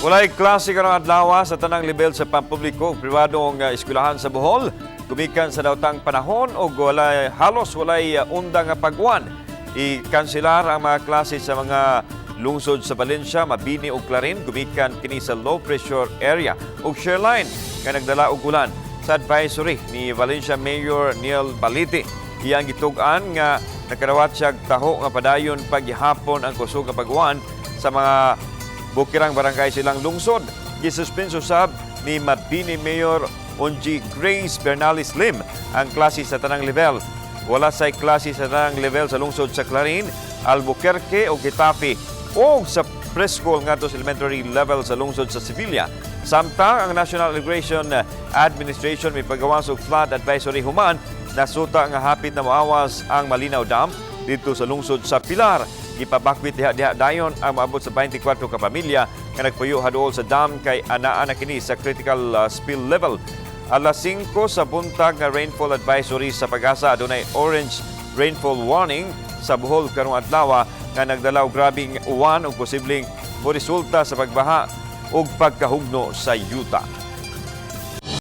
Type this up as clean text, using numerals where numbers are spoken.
Walay klase karong adlaw sa tanang level sa pampubliko ug pribadong eskwelahan sa Bohol gumikan sa daotang panahon ug walay halos walay undang nga pag-uwan. I-kanselar ang mga klase sa mga lungsod sa Valencia, Mabini ug Clarin gumikan kini sa low pressure area ug shear line nga nagdala og ulan. Sa advisory ni Valencia Mayor Neil Balite, iyang gitug-an nga nakadawat siya taho nga padayon paghihapon ang kusog nga pag-uwan sa mga bukirang barangay silang lungsod. Gisuspenso sab ni Mabini Mayor Onji Grace Bernales Lim ang klase sa tanang level. Wala say klase sa tanang level sa lungsod sa Clarin, Albuquerque o Getafe o sa preschool ngadto sa elementary level sa lungsod sa Sevilla. Samtang ang National Irrigation Administration may pagawas og flood advisory human nasuta nga hapit na moawas ang Malinao Dam didto sa lungsod sa Pilar. Gipabakwit diha-diha dayon ang maabot sa 24 ka pamilya nga nagpuyo haduol sa dam kay anaa na kini sa critical spill level. Alas 5 sa buntag nga rainfall advisory sa PAGASA, adunay orange rainfall warning sa Bohol karong adlaw nga nagdala og grabing uwan ug posibleng moresulta sa pagbaha ug pagkahugno sa yuta.